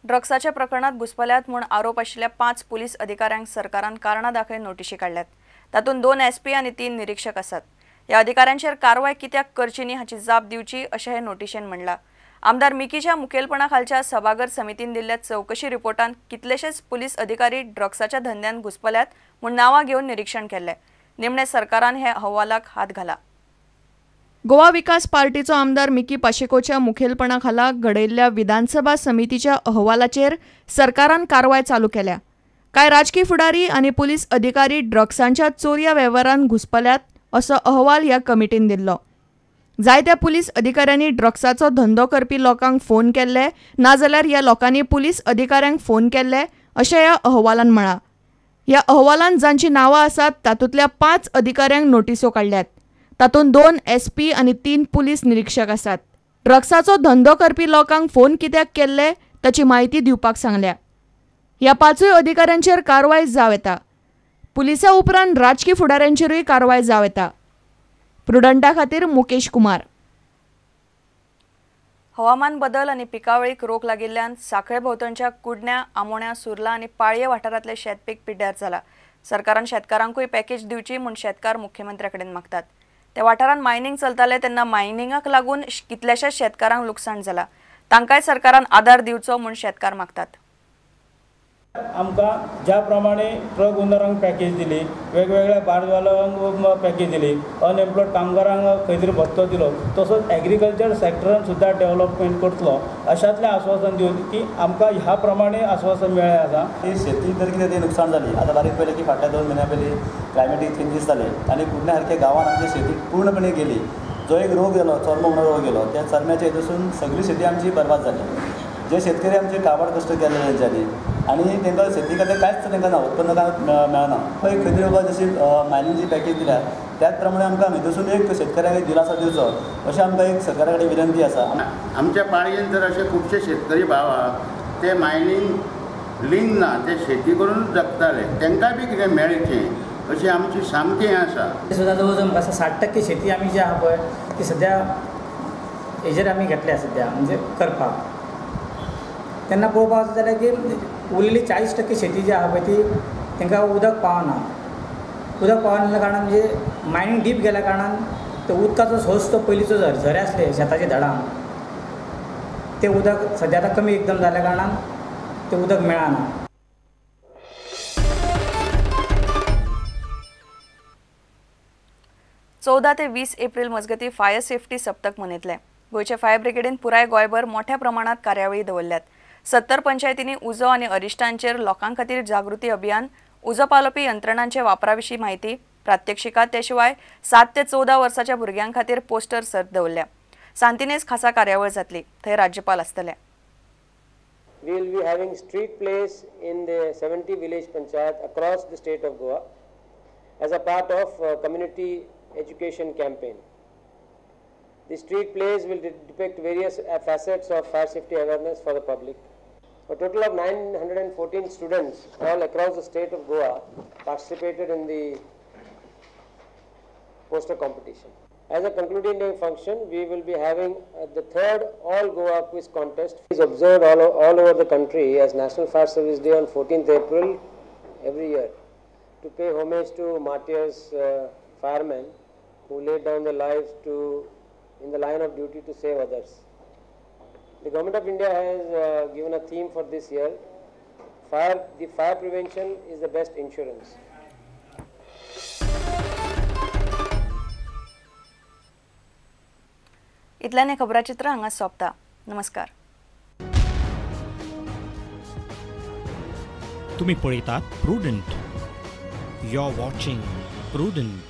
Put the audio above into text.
ड्रग्साच्या प्रकरणात घुसपल्यात म्हूण आरोप आशिल्ल्या 5 पुलीस अधिकाऱ्यांक सरकारान कारणां दाखय नोटिशी काडल्यात. तातूंत 2 एसपी आनी 3 निरीक्षक आसात. ह्या अधिकाऱ्यांचेर कारवाय कित्याक करची न्ही हाची जाप दिवची अशें हे नोटिशेन म्हणलां. आमदार मिकीच्या मुखेलपणा खालच्या सभाघर समितीन दिल्ल्या चवकशी रिपोर्टांत कितलेशेच पुलीस अधिकारी ड्रग्साच्या धंद्यान घुसपल्यात म्हूण नांवां घेवन निरीक्षण केल्लें. निमणे सरकारान हे अहवालाक हात घाला. गोवा विकास पार्टीचो आमदार मिकी पाशेकोच्या मुखेलपणा खाला घडयल्ल्या विधानसभा समितीच्या अहवालाचेर सरकारान कारवाय चालू केल्या. कांय राजकी फुडारी आनी पुलीस अधिकारी ड्रग्सांच्या चोरया वेव्हारान घुसपल्यात असो अहवाल ह्या कमिटीन दिल्लो. जायत्या पुलीस अधिकाऱ्यांनी ड्रग्साचो धंदो करपी लोकांक फोन केल्ले नाजाल्यार ह्या लोकांनी पुलीस अधिकाऱ्यांक फोन केल्ले अशें ह्या अहवालान म्हळां. ह्या अहवालान जांची नांवां आसात तातूंतल्या 5 अधिकाऱ्यांक नोटिसो काडल्यात. तातूंत 2 एसपी आनी 3 पुलीस निरीक्षक आसात. ड्रग्साचो धंदो करपी लोकांक फोन कित्याक केल्ले ताची म्हायती दिवपाक सांगल्या. ह्या 5 अधिकाऱ्यांचेर कारवाय जावं येता. पुलिसा उपरांत राजकी फुडाऱ्यांचेरूय कारवाय जावं येता. प्रुडंटा खातीर मुकेश कुमार. हवामान बदल आनी पिकावळीक रोक लागिल्ल्यान सांखळे भोंवतणच्या कुडण्या, आमोण्या, सुर्ला आनी पाळये वाठारांतले शेतपीक पिड्ड्यार जाला. सरकारान शेतकारांकूय पॅकेज दिवची म्हूण शेतकार मुख्यमंत्र्या कडेन मागतात. त्या वाठारांत मायनिंग चलताले तेन्ना मायनिंगाक लागून कितल्याशाच शेतकारांक लुकसाण जाला. तांकांय सरकारान आदार दिवचो म्हूण शेतकार मागतात. आमकां ज्या प्रमाणे ट्रक ओनरांक पॅकेज दिली, वेगवेगळ्या बार्जवाल्यांक पॅकेज दिली, अनएम्प्लॉयड कामगारांक खंय तरी भत्तो दिलो, तसोच एग्रीकल्चर सेक्टरान सुद्दां डेवलपमेंट करतलो अशांतलें आश्वासन दिवन की आमकां ह्या प्रमाणे आश्वासन मेळ्ळें आसा. ही शेती तर कितें ती नुकसान जाली. आतां बारीक पळयलें की फाटल्या 2 म्हयन्या पयलीं क्लायमेटीक चेंजीस जाले आनी कुडण्या सारक्या गांवांत आमची शेती पूर्णपणे गेली. जो एक रोग गेलो, चरमो म्हणून रोग गेलो, त्या चरम्याच्या हितून सगळी शेती आमची बरबाद जाली. जे शेतकरी आमचे काबाड कश्ट केले तेंच्यांनी आनी तांकां शेती खातीर कांयच तांकां ना, उत्पन्न कांय मेळना. पळय खंय तरी बाबा जशी मायनिंगची पॅकेज दिल्या त्याच प्रमाणे आमकां हितून एक शेतकऱ्यांक दिलासा दिवचो अशें आमकां एक सरकारा कडेन विनंती आसा. आमच्या पाळयेन तर अशे खुबशे शेतकरी भाव आहा ते मायनींग लिंग ना, ते शेती करून जगताले, तांकां बी कितें मेळचें अशी आमची सामकी हें आसा. सुद्दां जवळ जवळ 60% शेती आमी जी आहा पळय ती सद्या हेजेर आमी घेतल्या सद्या म्हणजे करपाक. तेन्ना पळोवपाक वचत जाल्यार की उरलेली 40% शेती जी आहा पळय ती तांकां उदक पावना. उदक पावना कारणान म्हणजे मायनींग डीप गेल्या कारणान तो उदकाचो सोर्स तो पयलींचो झरे आसले शेताच्या धडान ते उदक सद्या आतां कमी एकदम जाल्या कारणान तें उदक मेळना. चौदा ते 20 एप्रिल मजगती फायर सेफ्टी सप्तक मनयतले. गोंयचे फायर ब्रिगेडीन पुराय गोंयभर मोठ्या प्रमाणात कार्यावळी दवरल्यात. 70 पंचायतींनी उजो आनी अरिश्टांचेर लोकां खातीर जागृती अभियान, उजो पालोवपी यंत्रणांचे वापरा विशीं म्हायती, प्रात्यक्षिकां, ते शिवाय 7 ते 14 वर्साच्या भुरग्यां खातीर पोस्टर सर्त दवरल्या. सांतिनेज खासा कार्यावळ जातली, थंय राज्यपाल आसतले. We will be having street plays in the 70 village panchayat across the state of Goa as a part of community education campaign. The street plays will depict various facets of fire safety awareness for the public. A total of 914 students all across the state of Goa participated in the poster competition. As a concluding day function, we will be having the third All Goa Quiz Contest. It is observed all over the country as National Fire Service Day on 14th April every year to pay homage to martyrs, firemen who laid down their lives in the line of duty to save others. The Government of India has given a theme for this year. The fire prevention is the best insurance. इतल्याने खबराचित्र हांगा सोंपता. नमस्कार. तुम्ही पळयतात Prudent. You are watching Prudent.